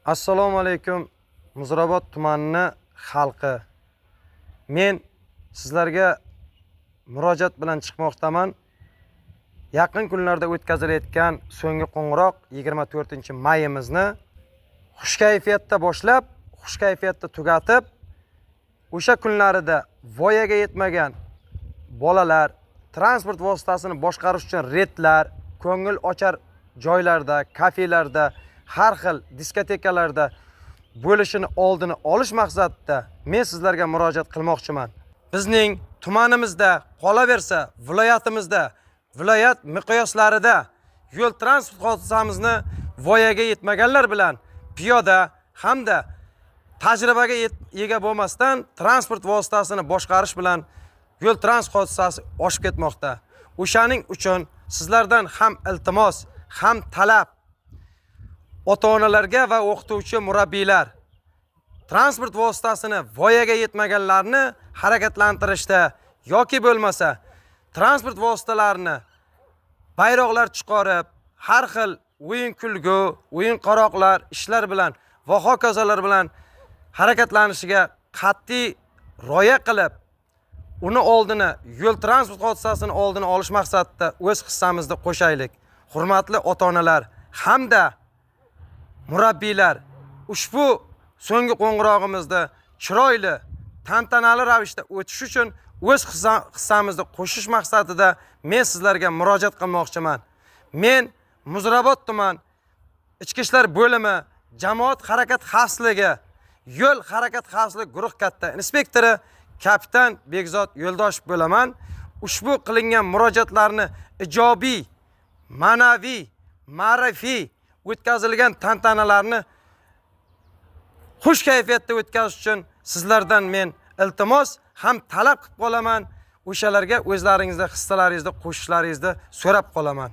Assalomu alaykum, Muzrabot tumanini xalqi. Men sizlarga murojaat bilan chiqmoqdaman. Yaqin kunlarda o'tkazilayotgan so'nggi qo'ng'iroq 24-mayimizni xush kayfiyatda boshlab, xush kayfiyatda tugatib, o'sha kunlarida voyaga yetmagan bolalar transport vositasini boshqarish uchun redlar, ko'ngil ochar joylarda, kafelarda, har xil diskotekalarda bo'lishini oldini olish maqsadida men sizlarga murojaat qilmoqchiman. Bizning tumanimizda, qolaversa viloyatimizda, viloyat miqyoslarida yo'l transport hodisamizni voyaga yetmaganlar bilan piyoda hamda tajribaga ega bo'lmasdan transport vositasini boshqarish bilan yo'l transport hodisasi oshib ketmoqda. O'shaning uchun sizlardan ham iltimos, ham talab, ota-onalarga va o'qituvchi murabbiylar transport vositasini voyaga yetmaganlarni harakatlantirishda yoki bo'lmasa transport vositalarini bayroqlar chiqarib, har xil o'yin kulgu, o'yin qaroqlar, ishlar bilan va hokazolar bilan harakatlanishiga qat'iy rioya qilib, uni oldini, yo'l transport hodisasini oldini olish maqsadida o'z hissamizni qo'shaylik. Hurmatli ota-onalar hamda murabbiylar, ushbu so'nggi qo'ng'irog'imizda chiroyli, tantanali ravishda o'tish uchun o'z hissamizni qo'shish maqsadida men sizlarga murojaat qilmoqchiman. Men Muzrabot tuman Ichki ishlar bo'limi jamoat harakat xavfsizligi, yo'l harakat xavfsizligi guruh katta inspektori kapitan Bekzod Yo'ldoshev bo'laman. Ushbu qilingan murojaatlarni ijobiy, ma'naviy, ma'rifiy o'tkazilgan tantanalarni xush kayfiyatda o'tkazish uchun sizlardan men iltimos ham talab qilib qolaman. O'shalarga o'zlaringizni hissalaringizni qo'shishlaringizni so'rab qolaman.